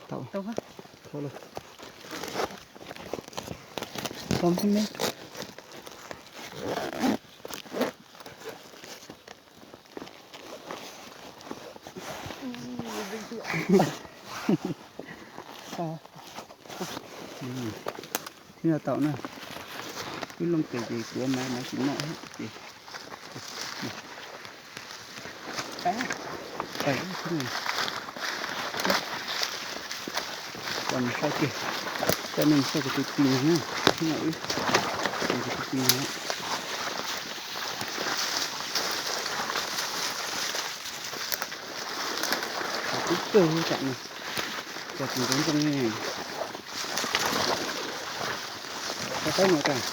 Tau, tau lawm. Tau me me. Thiab no tau na, wb looj tes ces kuav mas mas tsis noj ces. Coj nej saib kiag, coj nej saib kuv tus tij no na, wb, kuv tus tij no. Tib kawg tam no, cov tus ntoo ntoo ne. Tau taub no tas.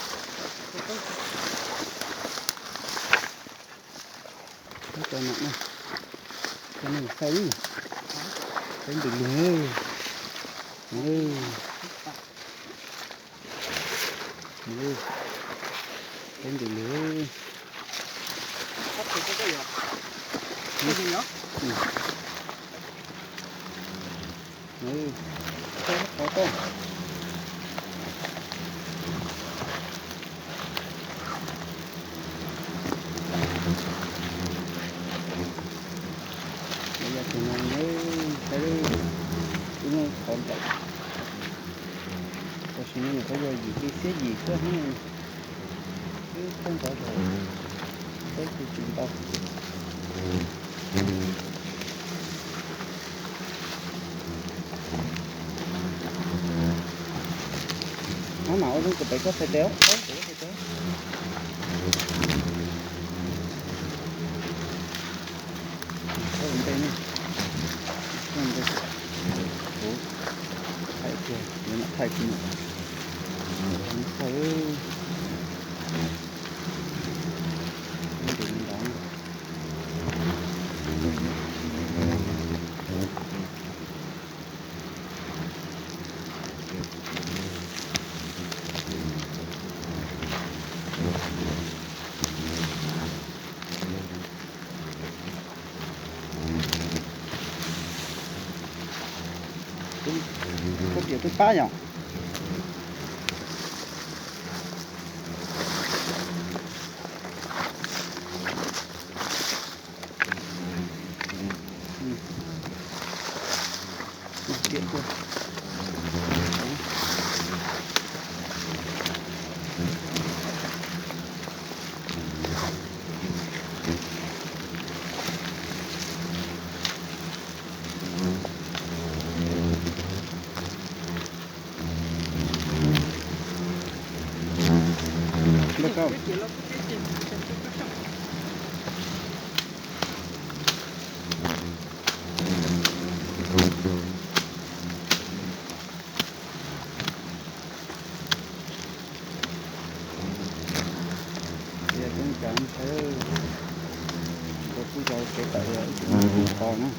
Cov no, cov no saib, saib ntws lug, saib ntws lug. Yog tus no, saib, wb muab qhov nplaum, tam sim no nyuam qhuav yog yim li xiab yim xwb, wb khaub ntxov zog, saib twb tsis ntau. Maj mam ua zoo tus pem koj txhais tes os. Koj npe ne, koj npe, kuv thaij tiag, yuav mam thaij kuv mam thaij. Ntu li ntawd. Koj tias twb pab yom. Tias koob cas ntshai, ua kuj yog kev tawm los ib tug mus tsis tau na.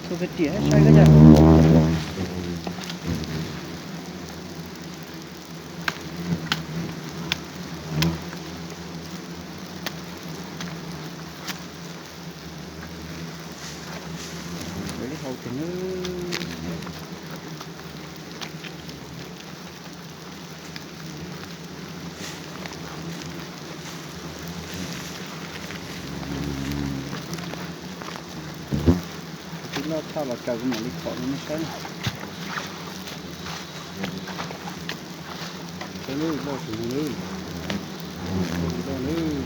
Tus kwv tij saib koj yog. Ua li hau tes nawb. Tus tij loj tshaj los raws kuv mam li pom rau nej saib na. Saib nawb, loj tus no nawb. Loj tus loj nawb.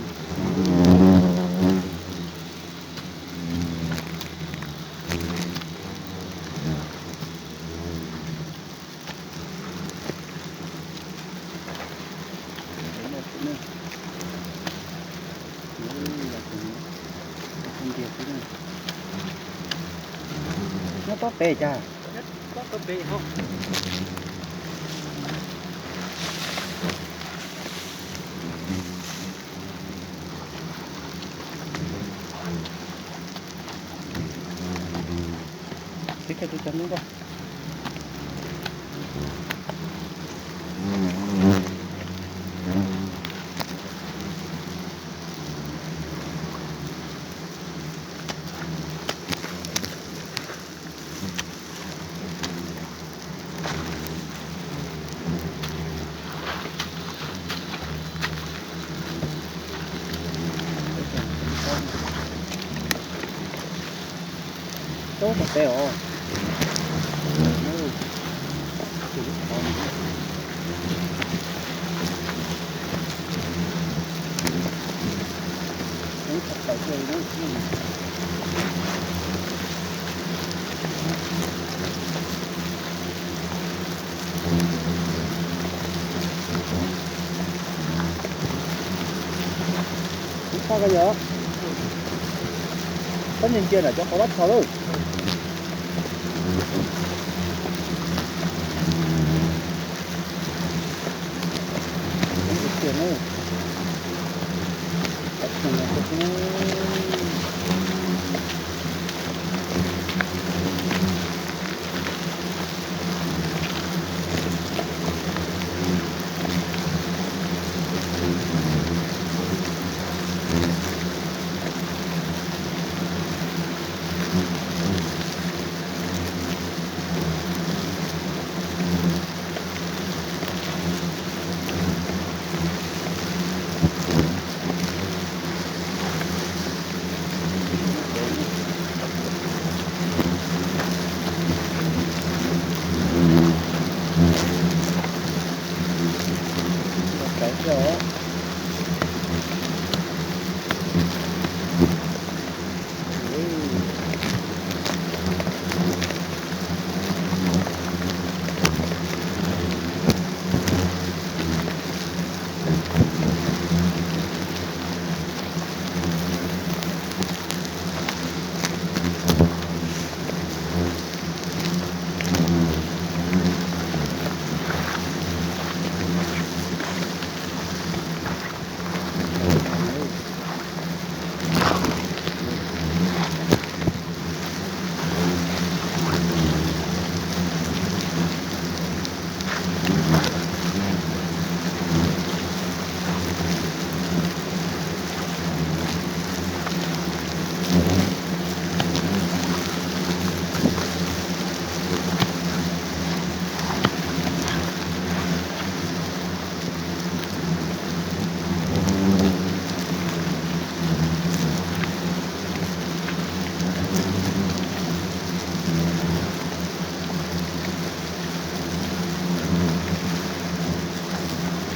Nyob tob pem cas? Nyob tob pem hov. Cov ntoo ko. Tau tom tes os. Ib txhab ko yog txhob ntsia ntsia nram cov qhov dab tshos lawm.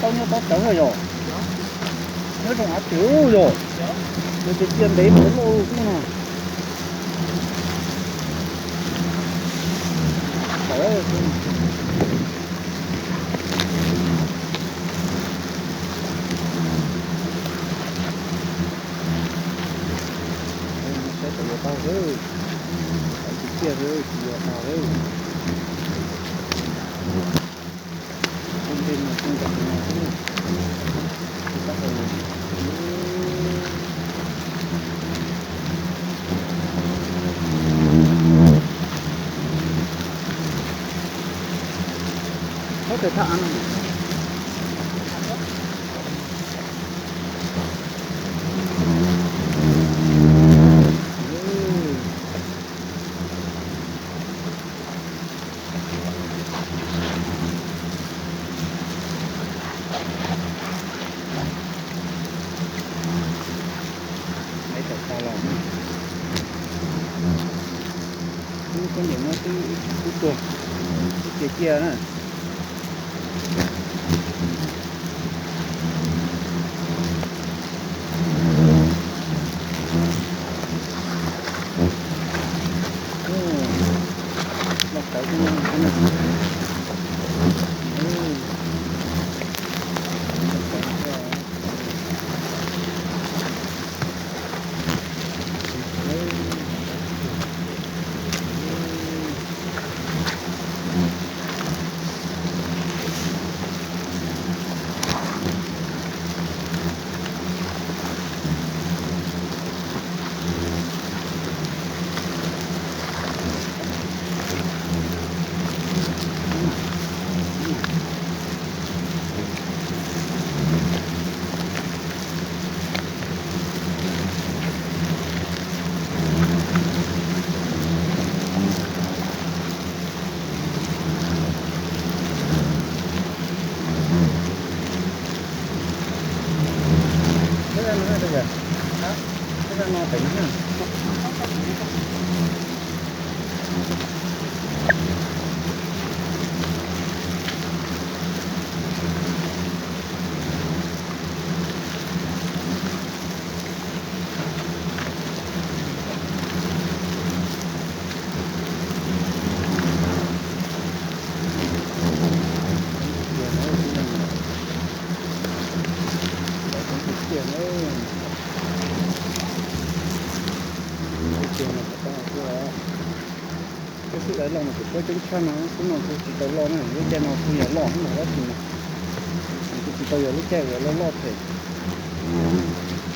Tau nyob tau tawv yog, nyob zoo av twm yog, nws tias cia ntev mus loj kub no. Saib kom yuav tau xwb, saib tsis ciaj xwb tsis yuav tau xwb. Tus poj ntej no pheej nrog kuv no xwb, tsis tau hais. Muab tes thaj av no. Lawv tawm tas los, lub khaub ncaws no twb kub tuag, twb cia ciaj na. Tej xwb daim loj mas kuv suab coob tshaj no, xwb no kuv tsis tau loj na, lub caij no kuj yog loj heev lawm tab sis mas kuv tsis tau yog lub caij uas loj loj phem.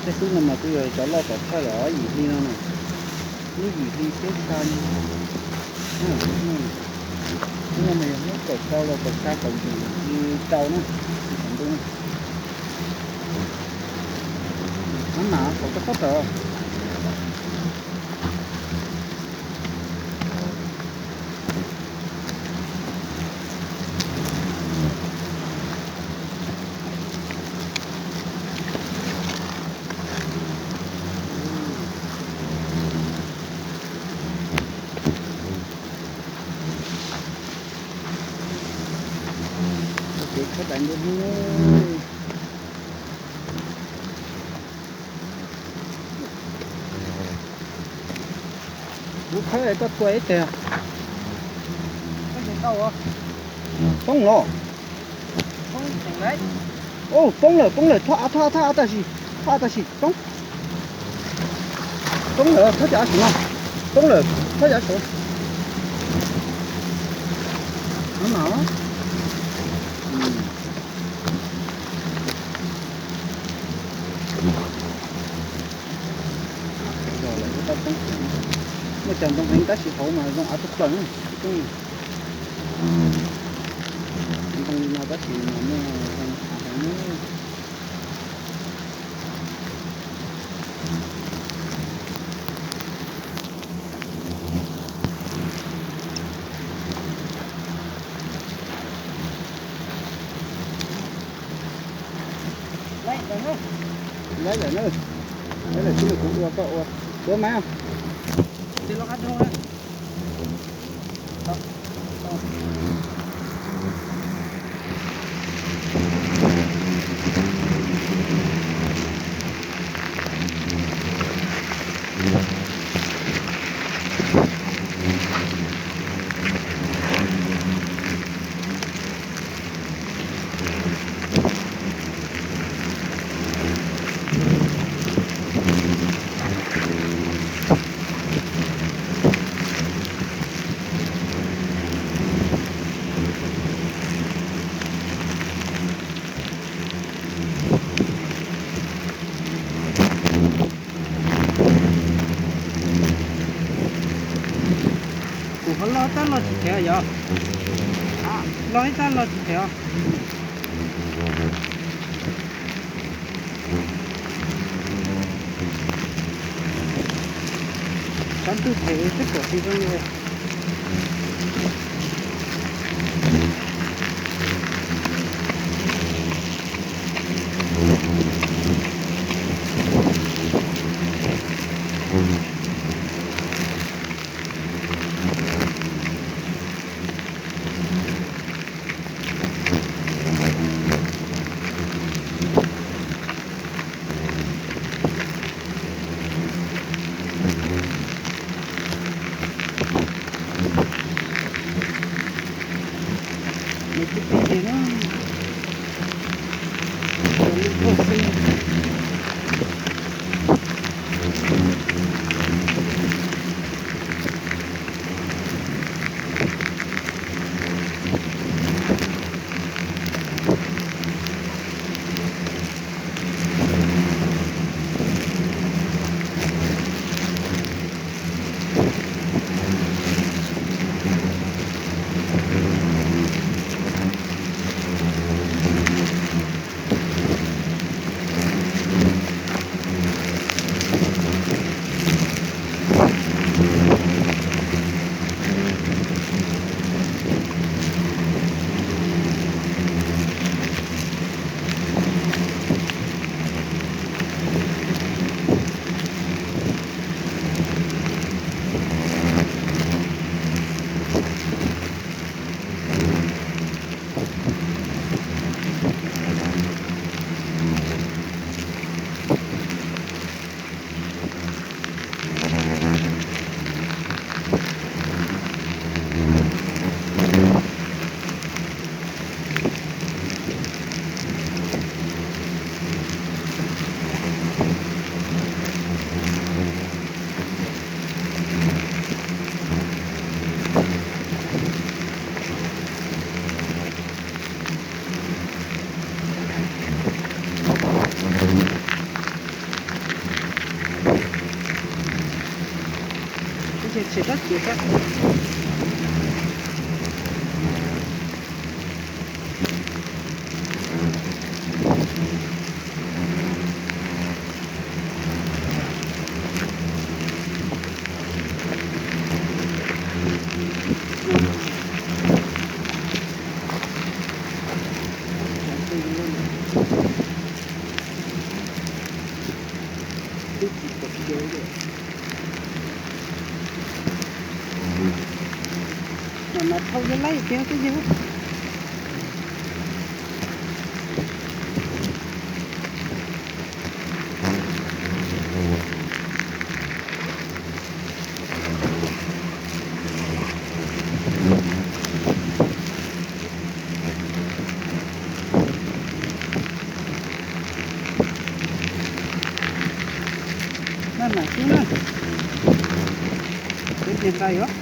Tej xwb no mas kuj yog cov loj tom thawj lawm, yim hli no na, lub yim hli xwb xa. Xwb no mas yog hnub kaum rau los kaum xya kaum yim hli rau na, tsis tau ntuj na. Mab mam saum rau pob tawm. Ua kev khawb daiv ntua hnub. Kuv khawb koj thua ib teg. Poob los? Poob lawm, poob lawm, thob av, thob av, thob av tam sim, thob av tam sim, poob. Poob lawm, thob cov av saum no. Poob lawm, thob cov av saud. No mas. Zog lawm tau poob. Muaj cov ntoo heev tab sis hauv mas zoo av tuaj plaws na. Ntoo li no tab sis mas muaj zoo av heev na. Laib lawm na. Laib lawm xwb nws kuv ua koj ua. Tuav maiv. Kuv ho loj tab loj tsis them yog. Loj ib tab loj tsis them os. Tshav ntuj them twb pom tsis zoo li. Sab ciav sab. Mas mas thauj yog laij kiag twb yog. Maj mam xwb na. Kuv tis ntais os.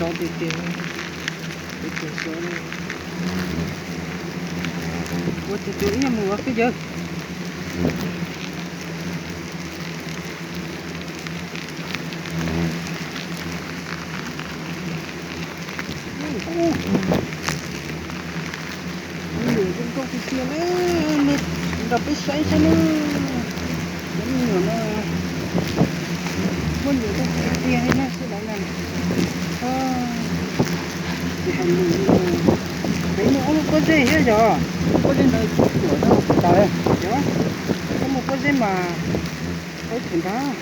Sov tiag tiag, ua tiag tiag ib nyuag mus ua xwb yawg. Muaj lwm zoo nkauj tiag tiag na, nrog peb saib saib na. Cov me nyuam no muaj lwm zoo tiag tiag li na, sawv daws na. Ces hais lus, peb muaj ob lub pob zeb thiab yog, lub pob zeb ntawd tuam rau tsis tas, yog koj muaj pob zeb mas peb them ntag.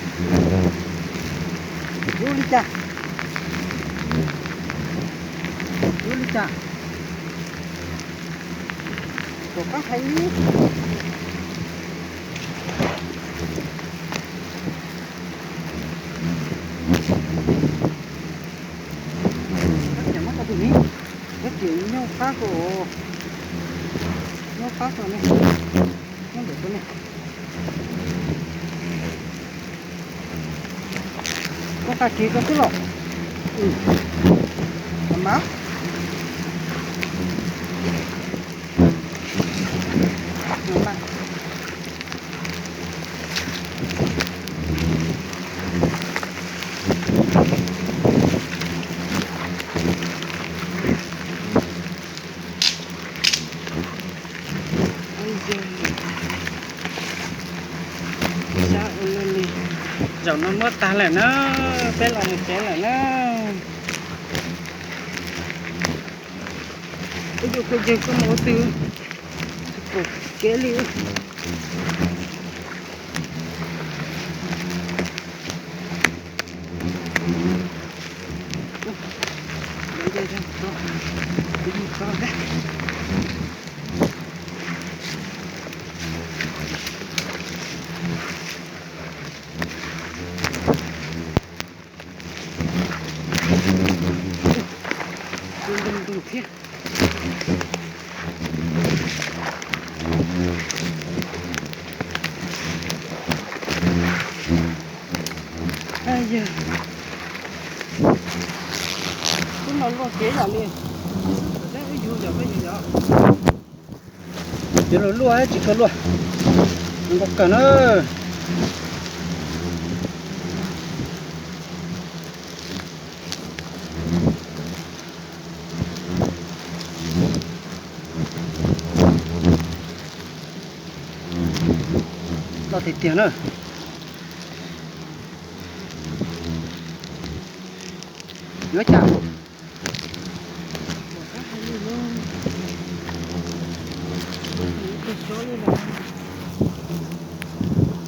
Yuav li cas? Yuav li cas? Tom qab hais li. Koj tias muab tau tus ni, koj tias nyob qab ko, nyob qab ko ne, nyob ntawm ko ne. Koj qab kiag koj xwb los. Mas Zaum no muab tag lawm na, peb los mus tsev lawm na. Peb yuav peb yawg koj mus ua twg, tsis pom kev li. Ntoo ntoo thiab. Yog ub no luaj kev yam li, yog koj yug yog. Ces luag luaj tsis kawg luaj, nkaus kawg na. Loj tiag tiag na. Yuav cas? Tus xyov li lawm.